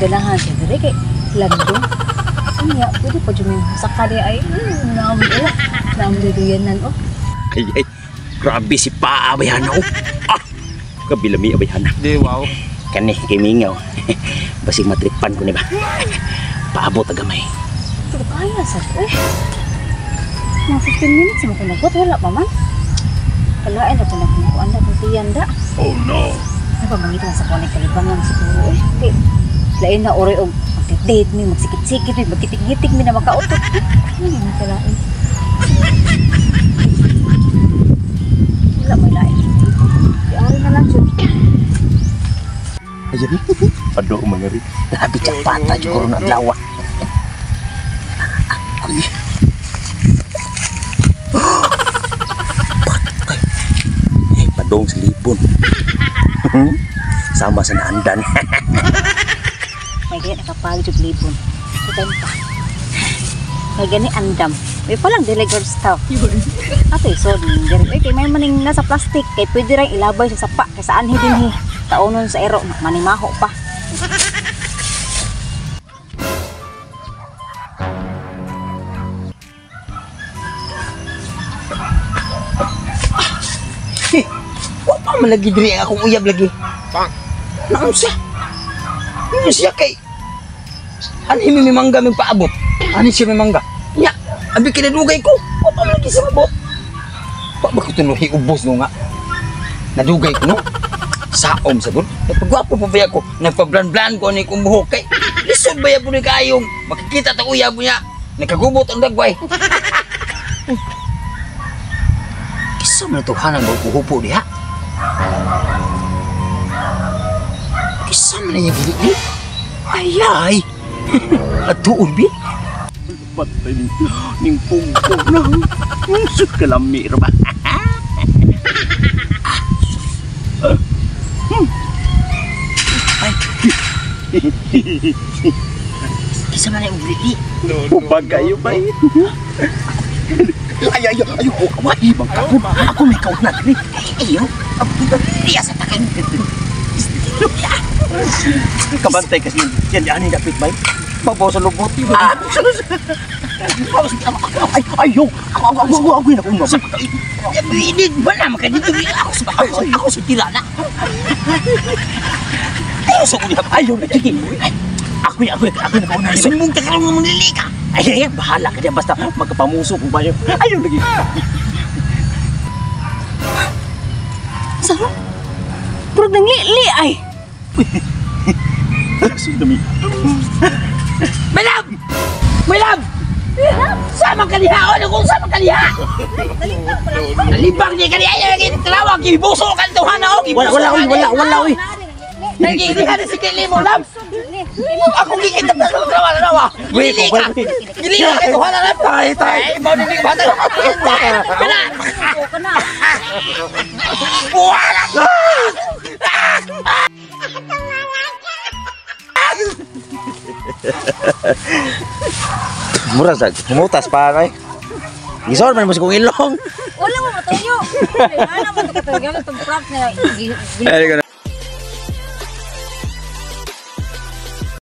Ganahan siya dire kay landong. Unya, pwede pa dyan yung sakali ay naamduduyanan oh. Ay ay, grabe si paa abayhana oh. Ah, kabilami abayhana. Di wow. Kani kay mingaw. Basig matripan ko ni ba. Paabot agamay. Pero kaya sa ko eh. Mga 15 minutes mo ko nagot, wala pa man. Kalain na ko na kung kuan na kung tiyanda. Oh no. Ano ba mangita sa kuan kalibangan siguro eh. Kay lain na oray og magdate mi, magsikit-sikit mi, magkitik-gitik mi na makautot. Ano yung kalain? Wala may lain. Di-ari na lang jud. Ayan, ado mga rin. Grabe tsapata jud karon adlaw. Akoy. Patay. Eh, padong sa libon. Sama sa naandan. May gani nakapagod yung libon. Ito pa. May gani andam. May palang delivered staff. Ate, so, diri. Kay may maning nasa plastic. Kay pwede rin ilabay sa sapa. Kay saan hidin hi. Taonon sa ero. Manimaho pa. Eh, wa pa man lagi diri ang akong uyab lagi. Naunsa? Ano siya kay? Ano mi mangga mi paabot? Ano siya mi mangga? Nya, abi kinadugay ko. Wa pa man lagi sa mabot. Wa ba ko tunuhi ubos no nga? Nadugay ko no. Saom sa gud. Nagpagwapo pa ba ko? Nagpablan-blan ko ani kong buhok kay lisod ba ya pud kaayong makikita ta uyab niya. Nakagubot ang dagway. Kisa man to hanang maghuhupo diha. Kisa man niya gili ni. Ay ay. Atuon bi. Patay ning pungko na. Sud kalami ra ba. Ay. Kisa man ang gili. Ubag kayo ba? Ay ay ay, ay, bangka ko. Ako may kaunat ni. Ayo. Iya sa takin. Kabantay kasi yan ani dapit bay. Babaw sa lubot. Ay ayo. Ako ako ako ako ako. Ini ba na maka dito ako sa ako sa tira na. Ayo sa kuya. Ayo lagi. Ako ako ako nakauna. Sumbong ta karon mo nili ka. Ay ay, bahala ka diyan basta magkapamuso kung bayo. Ayo lagi. Sarap. Purag nang li ay. Sundami. My love! My love! Sama ka diha! Ano kung sama ka diha? Nalibang niya ka diha! Ay, tawag! Gibuso ka nito, hana! Wala, wala, wala, wala, uy! Nagigihan si Kelly mo, love! Ako gikita pa sa trawa na nawa! Gili ka! Gili ka ito, hana na! Tay, tay! Ay, mau dinig ba? Kana! Buwala! Mura sa humutas pa kay. Gisor man mo sa kong ilong. Wala mo matuyo. Wala mo matuyo. Itong prank na. Ay,